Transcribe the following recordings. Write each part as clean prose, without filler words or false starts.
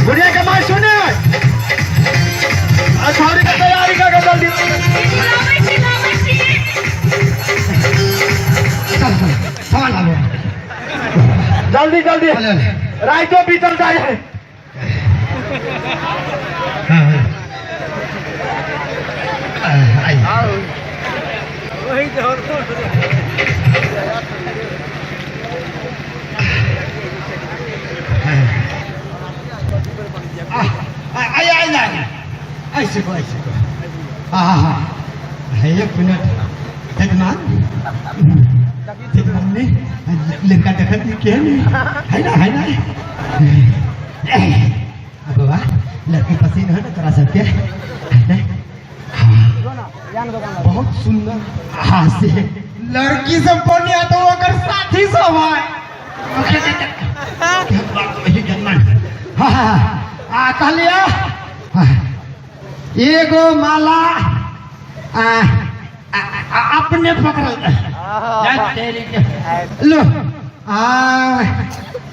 गुड़िया के मार सुने छौरी के तैयारी कर के जल्दी। लाबै छी, लाबै छी। चल चल, सामान लाबो। जल्दी जल्दी। चल चल। राइतो बीतल जाय है। हाँ हाँ, आई। आई आई आई, ऐसे को, ऐसे को। हाँ हाँ हाँ, एक मिनट। जजमान, जजमान ने लड़का देखत नहीं के नहीं है ना? है ना? अब बाबा, लड़की पसंद है ना तोरा सबके? है ना? हाँ, बहुत सुंदर। हाँ से लड़की सब बढ़िया तो ओकर साथी सब है। हाँ हाँ, आ कहलिए हाँ, एगो माला आ, आ, आ, अपने पकड़ल जा तेरी के। लो आ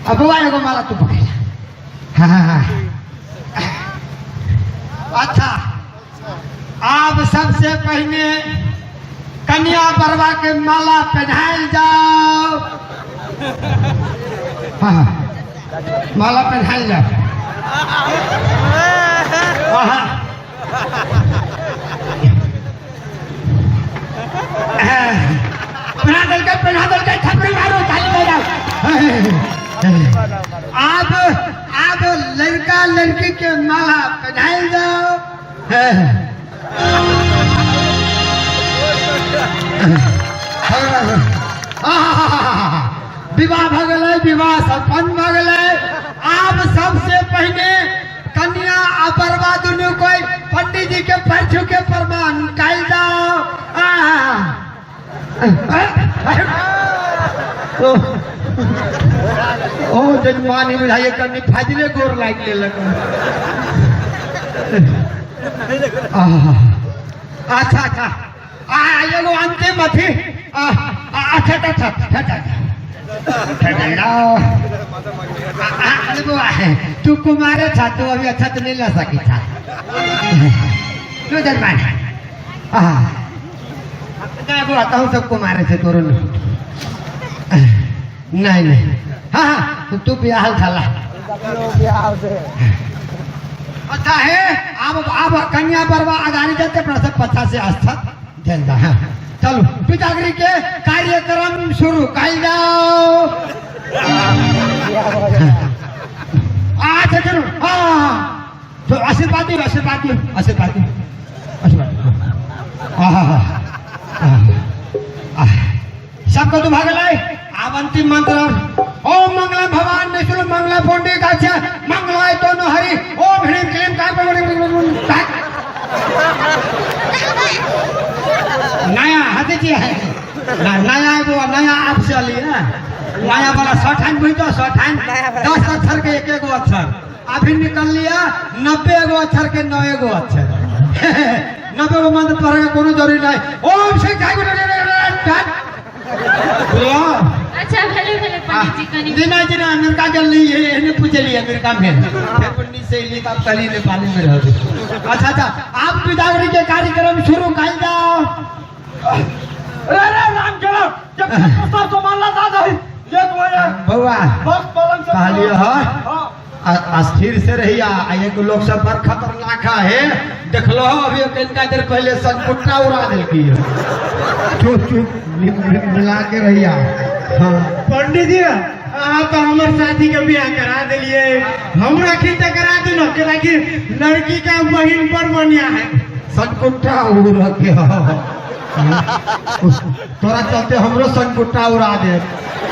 अब बउआ, एगो माला तू पकड़। हाँ हाँ हाँ, अच्छा, आब सबसे पहिने कन्या बरवा के माला पहनायल जाओ। हाँ हाँ, माला पहनायल जाओ। हाँ हाँ, पहना देलकै, पहना देलकै। थपड़ी मारो, ताली बजाओ। आब आब लड़का लड़की के माला पहनायल जाओ। विवाह भऽ गेलै, विवाह संपन्न भऽ गेलै। आब सबसे पहिने कन्या आ बरवा दुनू कोई पंडित जी के पैर छू के प्रमाण कयल जाओ। ओ ओ जजमानी, बुझाइए कनि फाजले गोर लागि लेलक। आहा, अच्छा अच्छा, आ एगो अंतिम अथी आ, आ, अच्छा अच्छा अच्छा अच्छा अच्छा, आ, बउआ, तू कुमारे था, तू अभी अच्छा तो नहीं ला सकी था। तू जजमान, आहा, नहीं बउआ, तहु सब कुमारे छे, तोरो नहीं नहीं नहीं। हाँ हाँ, तू बियाहल छला। अच्छा है, अब अब कन्या बरवा अगाड़ी जाते, अपना सब पछा से आस्था जल जा। हाँ, चलो, बिदागरी के कार्यक्रम शुरू कल जाओ। अच्छा चलो, हाँ, तो आशीर्वाद दियो, आशीर्वाद दियो, आशीर्वाद दियो, आशीर्वाद दियो। हाँ हाँ हाँ हाँ, सबको तो भाग लाए। अब अंतिम मंत्र, ओम मंगलम भवान विष्णु मंगलम पुंडरीकाक्ष मंगलाय तनु हरि ओम ह्रीं क्लीं कां। नया हाथी जी है ना, नया वो नया आप से लिए नया वाला 100 ठान बुझ तो 100 ठान 10 अक्षर के एक एक अक्षर अभी निकल लिया, 90 गो अक्षर के 9 गो अक्षर। 90 गो मंत्र पढ़े के कोनो जरूरी नहीं। ओम से अच्छा, भेले भेले पंडित जी, कनि जेना जेना अमेरिका गेल रही, एहने पूछलियै अमेरिका में, फेर उन्नीस से एलियै तब कहलियै नेपाली में रहबै। अच्छा अच्छा, आब बिदागरी के कार्यक्रम शुरू कयल जाओ। रे रे राम खेला जब प्रस्ताव संभालना था दही ये तुम्हारे बउआ बस पलंग से कहलियै हँ। हाँ। अस्थिर से रहिया, आ एक लोग सब बड़ खतरनाक है, देखलो हो अभी कनिका देर पहले सनकुट्टा उड़ा देलकी। चुप चुप मिला के रहिया। हाँ। पंडित जी, अहाँ तो हमर साथी के बियाह करा देलिए, हमरा की तऽ करा दू ना, केना कि लड़की का बहिन बड़ बढ़िया है। सनकुट्टा उड़ा के तोरा चलते हमरो सनकुट्टा उड़ा दे।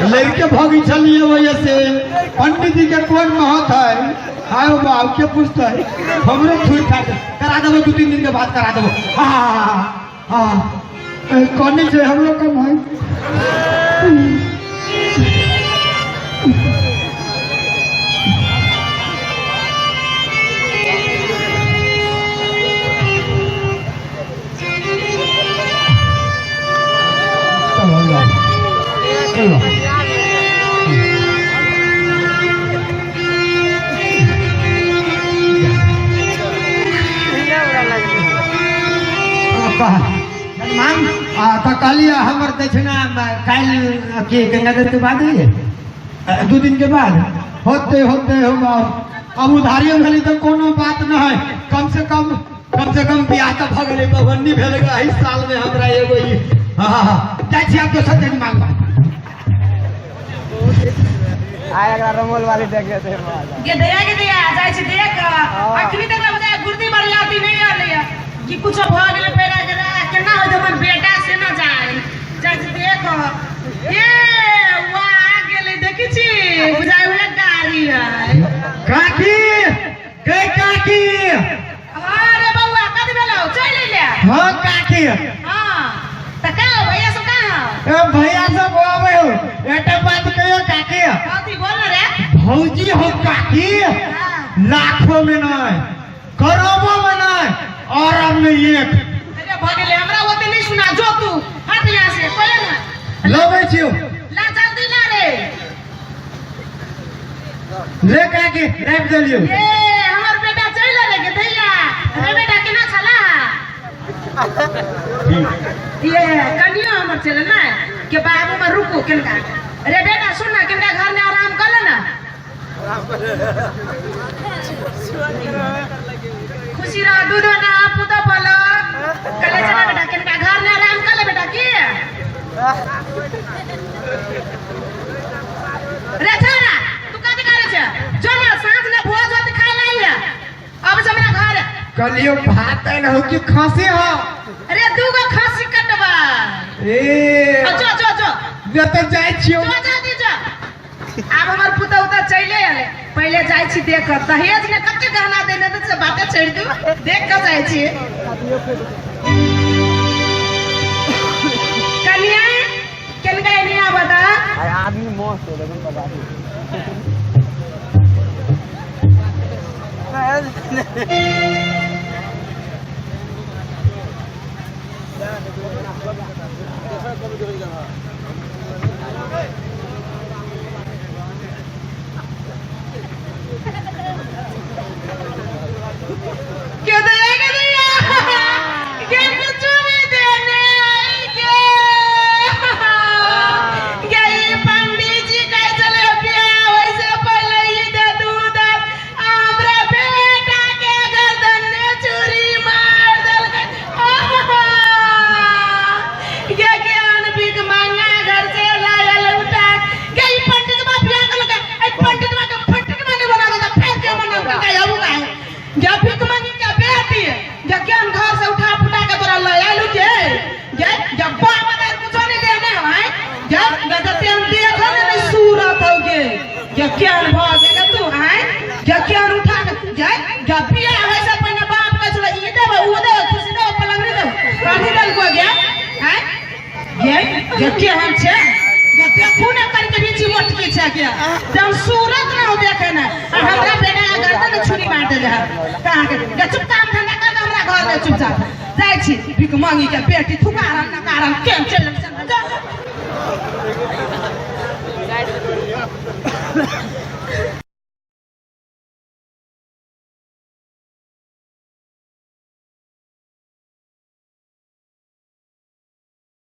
लड़के भगी छलिए वजह से पंडित जी के कौन महत है? आयो बाप के पूछता है, हमरो छूट खा दे। करा देबो, 2-3 दिन के बाद करा देबो। हाँ हाँ हाँ, कौन से हमरो कम है। चलो। मांग तऽ कहलियै हमर दक्षिणा काल्हि के गंगाधर के बाद ही 2 दिन के बाद होते होते हो बाप। अब उधारियो भेलै तऽ कोनो बात नहि, कम से कम बियाह तऽ भऽ गेलै, बभन्नी भेलै एहि साल में हमरा एगो ई। हाँ हाँ हाँ जाइ छी आब दोसर दिन मांगबा। गे दया के दया जाइ छी देख अखनी तक बुझाय गुर्दी बरियाती नहीं आले कि कुछ भ गेलै पैरा के केना होय हमर बेटा से न जाय जाइ छी देख ए वाह गेलै देखै छी बुझाय उहे गाड़ी है। काकी गे काकी। अरे बौआ कद भेलौ चलि अइले। हां काकी। हां त का भैया सब कहाँ? ए भैया सब आबै हो एटा बात कहियो काकी। कथी बोल न रे। भौजी हो काकी लाखों में नहीं करोड़ों में नहीं अरब में एक। अरे भ गेलै हमरा ओते नहीं सुना जो तू हट यहाँ से कोई ना लबै छियौ ला जल्दी ला रे। रे काकी राखि देलियौ। ए हमर बेटा चलि एलै गे दैया। रे बेटा केना छला? ये कनियो हमर चले ना के बाबू में रुको किनका। रे बेटा सुन ना किनका घर में आराम कर ले ना। खुशी रह दूध ना पुतो पलो कले चला बेटा किनका घर में आराम कर ले बेटा की। रे छोरा तू कथी करे छे? जो ना साँझ ने भोज होत खाय लाई है अब से हमरा घर। कलियो भात आयल हो कि खांसी हो? अरे दूगो खांसी कटबा। ए जो जो जो जे त जाइ छियौ। जो जल्दी जो। आब हमर पुतहु त चले आले पहिले जाइ छी देख दहेज ने कते गहना देने त से बाते छोड़ दू देख के जाइ छी। कन्या केनका एनी आबता? आदमी मस्त है लेकिन पता नहीं। के दया के दया के चुरी देने आई के गई पंडित जी कहे चले बियाह वैसे पहले ही दे दूध हमरा बेटा के गर्दन में चूरी मार देलकै। गे ज्ञान भीख मांगा घर से लायल उठा गई पंडित बा बियाह करलकै। ए पंडित बा के फटक माने बना देता फेर के बना देता आबू का जब भीख मांगी के बेटी जब ज्ञान घर से उठा फुटा के तोरा ले आलू के गे जब बाप दार कुछ नहीं देने है जब गजते हम देखो ने सूरत हो गे जब ज्ञान भ गेल तू हैं जब ज्ञान उठा के जय जब बियाह होय से पहिने बाप कहै छलै ई देबै ओ देबै खुशी देबै पलंग नहीं देबै कथी देलको गे हैं गे जब केहन छै जब देखू ने करके बीची मोटकी छै गे जब सूरत ना हो देखे ने आ हमरा बेटा के गर्दन में छुरी मार देले है कहाँ के गे चुप काम धंधा कर के हमरा घर में चुपचाप जाइ छी भीख मांगी के बेटी थुकारम नकारम केन चल जा।